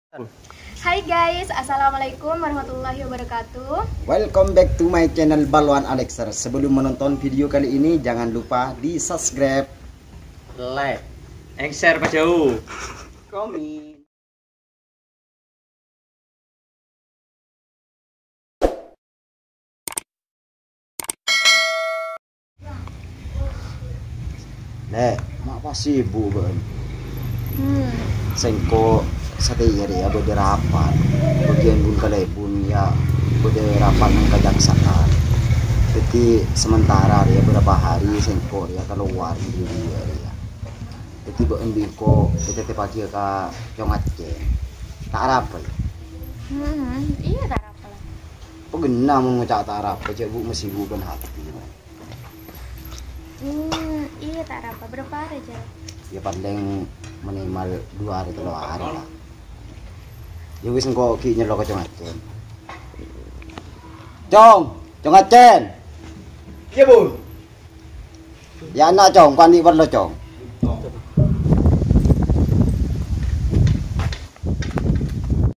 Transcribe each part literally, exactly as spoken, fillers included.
Hai guys, assalamualaikum warahmatullahi wabarakatuh. Welcome back to my channel Balwan Alexer. Sebelum menonton video kali ini, jangan lupa di subscribe, like, and share pajhâo. Komen. Lè', ma' pas sibuk bâ'na? Hmm. Sèngko' satèya rèya bâdâ rapat. Bâgiyân bun kalèbun ya bâdâ rapat neng kajaksaan. Dhâddhi sementara rèya bârâmpa hari sèngko' rèya kalowar dâri rèya. Dhâddhi bâ'na bi' engko' ètètèpaghi ka Cong Acèn. Ta' arapa, ya? Hmm, iyâ ta' arapa la. Apa ghenna mon ngoca' ta' arapa, jhâ' bu' masibuk bân hati, man. Hmm, iyâ ta' arapa. Bârâmpa arè, Jal? Ya palèng minimal dua hari, tello hari la. Ya wis, engko' ghi' nyello ka Cong Acèn. Cong! Cong Acèn! Iyâ, Bun. Ya, ana', Cong, pani' parlo, Cong.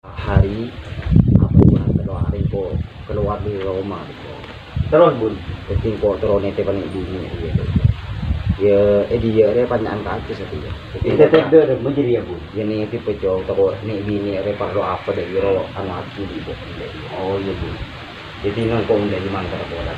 Hari apa bulan keluar engko' keluar dâri roma, Cong. Terros, Bun? Dhâddhi engko' terro nètèp nè' binè', iyâ. Ya, è diyâ rè panya'an kacè satèya. Dhâddhi engko' tedhâ, Bun, jârèya, Bun. Ya, nètèp, Cong, toko nè' binè' rè parlo apa dâ' iyâ ro anu aki di bok. Oh, iyâ, Bun. Dhâddhi engko' mon dâ' iyâ mangkada pola.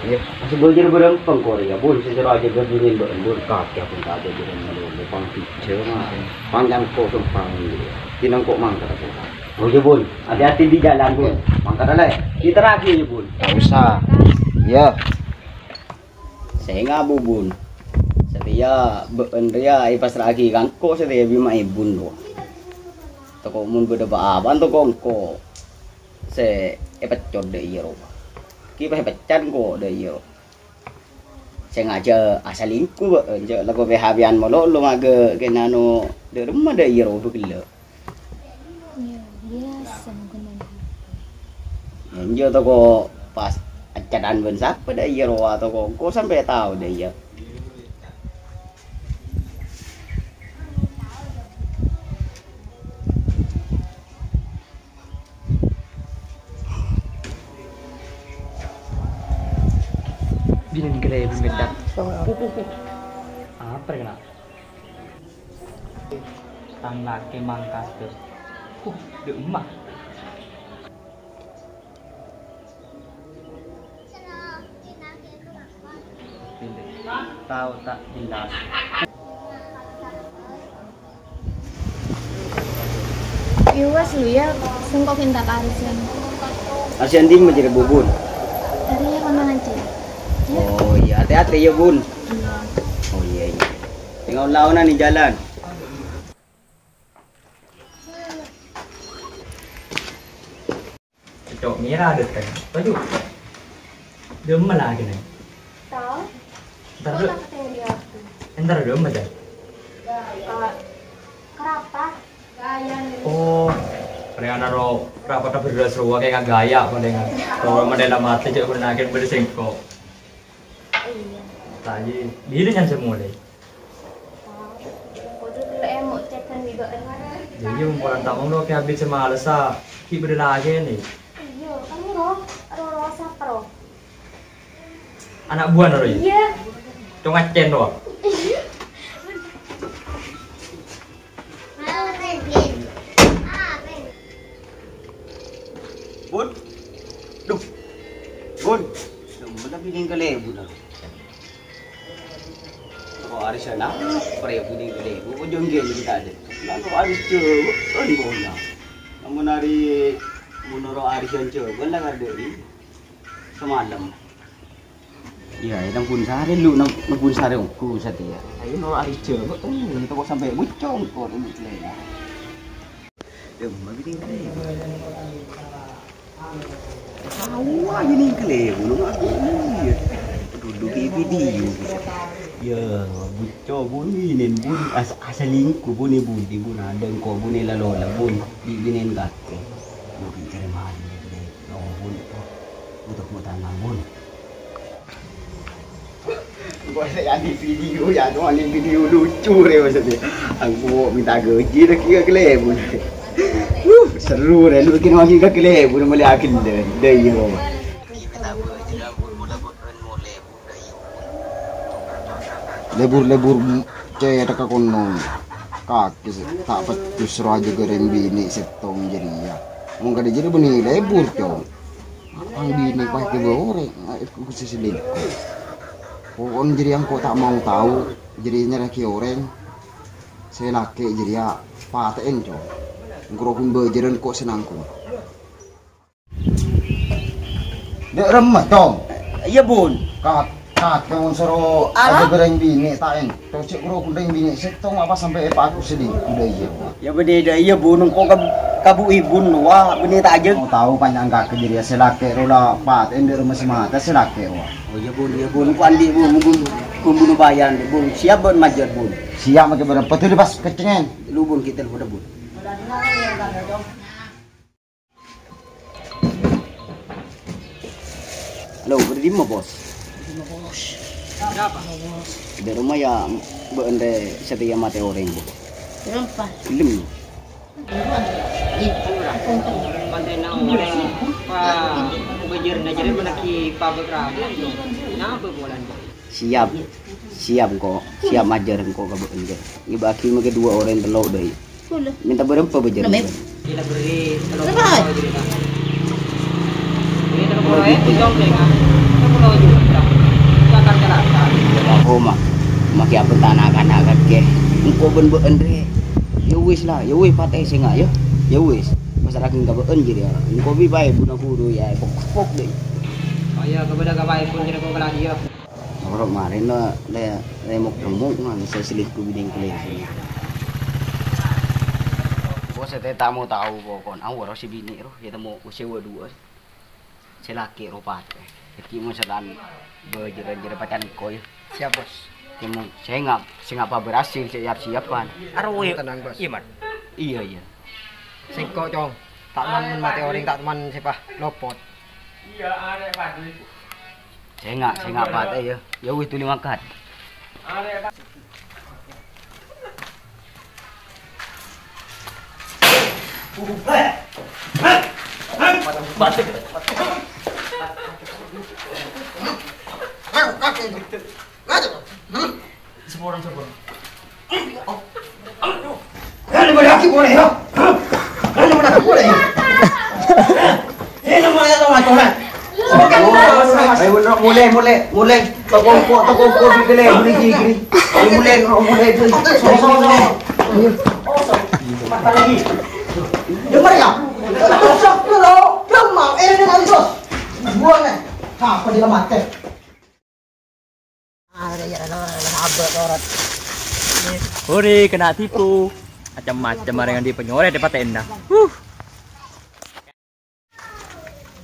Iyâ. Masih belajar berempeng kok ya, Bun. Sè soro aja gabungin bâ'na, Bun. Kakè pun ta' aja berempeng, Bun. Pang pijjhâ, ma. Pang jangko sempang, iyâ. Dhâddhi engko' mangkada pola. Oh, iyâ, Bun. Hati-hati di jalan, Bun. Mangkada, lè'. Kita lagi, ya, Bun. Nggak usah. Iyâ. Sènga', Bu, Bun. Satèya bâ'na rèya èpasra'aghi ka engko' satèya bi' ma' è Bun, ro. Toko mon bâdâ pa-apaan toko engko' sè èpeccot dâ' iyâ, ro. Ghi' pas èpecat engko' dâ' iyâ, ro. Sènga' jhâ' asalingku, bâ-, jhâ' lako P H P-an malolo maghâ kèng anu dâ' remma dâ' iyâ, ro, bâ ghellâ'. Iyâ, biyasa mangkèn maèn H P. Enjâ' toko pas accattan bân sapa dâ' iyâ rowa toko engko' sampè' tao dâ' iyâ. Binèn kalèbun mènta. Puh, puh, puh. Apa kèna? Tang lakè mangkat. Uh, dâ' emma. Tao ta' jelas. Yowes lu ya, sengko' ghi' entar ka Arsian. Arsian dimma jârèya, Bun? Arè kono aja. Ya. Oh iyâ, hati-hati ya, Bun. Iyâ. Oh iyâ, iyâ. Tènga' laonan è jhâlân. Cocok mèra dâteng. Toju'. Dâ' emma la kènè'? Tao. Entar dâ'. Kok tak ketemu di waktu? Entar dâ' emma, Cak? Ka-, kerapa? Oh, palèngan ro rapatta bherrâs rowa kèng gaya palèngan. Ro model matè cè' pernah kèng bâdâ sengko'. Iyâ. Tadi, bilâ nyan sè molè? Kodhu gellâ' èmo' cètan bi' bâ'na. Iyâ, mon polana ta' manglo kè abit sè malessa, ghi' bâdâ lakèna. Iyâ, anu ro, ro, ro sapa ro? Ana' buwâna ro, iyâ? Iyâ. Cong Acèn ro. Iyâ. Bun. Duh. Bun. Duh, mana binèng kalèbun, ah. Kok arisan apa rè binèng kalèbun? Kok jongge kita ada. Lalu aris cewek, kan bonya. Namun hari menurut arisan cewek, lah ada ini. Semalam. Iyâ, nang bun sarè lu, nang, nang bun sarè ongghu satèya. Ayo, no, arèya, kok tennang, kok sampè' bocong, kok, ini celana. Yâ, mabit ini. Tahu aja nih, kele, gunung aku, iyâ. Duduk di video. Yâ, bocong, bun, ini, bun, as-, asalingku, bun, ini, bun, di, bun, ada engkau, bun, ini, lalo, lah, bun, di, binen, kakek. Bun, cari maling, kele. Yâ, bun, itu. Untuk, bun, tanah, bun. Engko' sè andi' video, yâ, coma andi' video lucu rè maksudnya. Engko' minta gaji lagi ka kalèbun. Wuh, Seru rè, lu kèng masih ka kelebur mele agen deh. Deh, iya. Lebur-lebur cè' ka kono. Kakè sè ta' peccus rowa jâgâ rèng binè' sèttong jârèya. Mon kadhi jârèya bânnè lebur, Cong. Rèng binè' pas jâgâ orèng, khusus selingkuh. Pokokna jârèya engko' ta' mau tao, jârèya nyarèaghi orèng. Sè lakè' jârèya patè'èn, Cong. Engko' rowa bâjârân ko' sennang ko'. Dek remma, Cong. Iyâ, Bun. Kat, kat, kamu soro Ala? Ada goreng bini, tak en. Tocek kuro goreng bini, setong apa sampai epa aku sedih. Udah iya. Iyâ, bânnè dâ' iyâ, Bun. Engko' kab-, kabu'i, Bun. Wah, bânnè ta' ajâk. Mau tahu panjang kaki jadi ya, selake rola pat, ende rumah semata, selake rola. Oh, iyâ, Bun, iyâ, Bun. Engko' andi', Bun. Bun, Bun, Bun, bayan, Bun. Siap, Bun, majâr, Bun. Siap, macam berapa? Tuh, pas kecengen. Lu, Bun, kita telepon, Bun. Halo, bâdâ dimma, Bos? Dimma, Bos? Ada apa? Dâ' remma ya, bâ'en rè satèya matè orèng, Bos. Kenapa? Lem. Pantena orèng, pa, bâjâr na jârèya manabi pabâk rabu. Napa polana? Siap. Siap, engko'. Siap majâr engko' ka bâ'en, Jâr. Ngibâ'âghi mangkè duwâ' orèng tello', dâi. Minta bârâmpa bâjâr? Kita beri tello puluh juta. Ini tello puluh juta, Jong, deh, kan? Tello puluh juta. Itu akan celaka. Oh, ma-, makè apa anak-anak kakè? Engko' bân bâ'en, rè. Ya wis, la, ya wis, patè sènga', ya. Ya wis. Pasra'aghi ka bâ'en, jârèya. Engko' bi' bhâi buna guru, ya, pok-pok, dâi. Oh, iya, kepada ka bhâi pun, jârèya kok lagi, ya. Oro' marèna lè-, lèmok-lèmok, man, sè selingkuh binèng kulè sini. Bos, sè ta' mau tao pokon. Awor sè binè' ro, ya temo sè wâ duwâ. Sè lakè ro patè. Dhâddhi mon sètan bâjârân jârèya pacan engko', ya. Siap, Bos. Temo sènga', sènga' pabârâs sè siap-siapan. Aro, ya. Tenang, Bos. Iya, Mat. Iya, iya. Sèngko', Cong. Ta' teman matè orèng, ta' teman sèpa lopot. Sènga', sènga' patè, ya. Ya wis, tuli mangkat. Ayo, kakek. Ngaco, Pak. Hmm? Saporana, saporana. Kan boleh lagi boleh, ya? Kan boleh lagi boleh, ya? Ini namanya tahu ngaco, kan? Ayo, bener, mulai, mulai, mulai. Tokongko, tokongko, di kene, beli gigi. Ayo, mulai, mulai, mulai. Song, song, song. Apa lagi? Dengar ya? Astagfirullah, Brahma, ini dengan terus. Buang, eh. Apa dia mati? Ore, kena tipu. Macam-macam orang yang dipenyorot dapat tenda. Huh.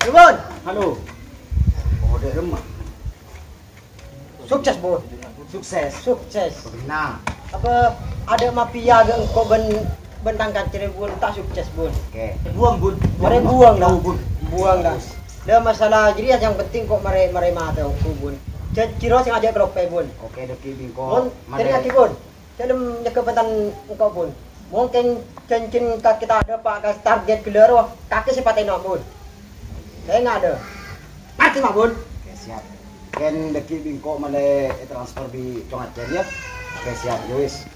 Bun. Halo. Oh, dek remma. Sukses, Bun. Sukses. Sukses. Benar. Apa ada mafia gak engko' bân, bân tang kancana, Bun? Ta' sukses, Bun. Oke. Buang, Bun. Marè buang, dah. Buang, Bun. Buang, dah. Dah, masalah jârèya yang penting ko' marè, marè matè ongghu, Bun. Jâ-, jârèya sè ngajâk kelompè, Bun. Oke, dâgghi' bi' engko'. Bun, marè. Jârèya, Bun. Sè lem nyegghâ bhânten engko', Bun. Mungkin jhânjhina ka kita ada, Pak, ka target ghellâ' rowa, kakè sè patèna, Bun. Sènga' dâ'. Ngartè, ma', Bun? Oke, siap. Kèng dâgghi' bi' engko' malè ètransfer bi' Cong Acèn, ya. Oke, siap, ya wis.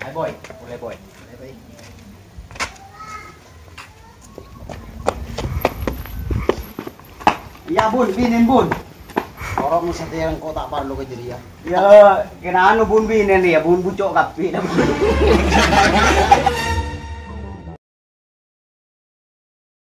Ayo, Boy. Mulai, Boy. Mulai, Boy. Iyâ, Bun, binèn, Bun. Oro' mon satèya engko' ta' parlo ka jârèya. Ya, kèng anu, Bun, binèn, ya, Bun, bucco' kabbhi, Bun.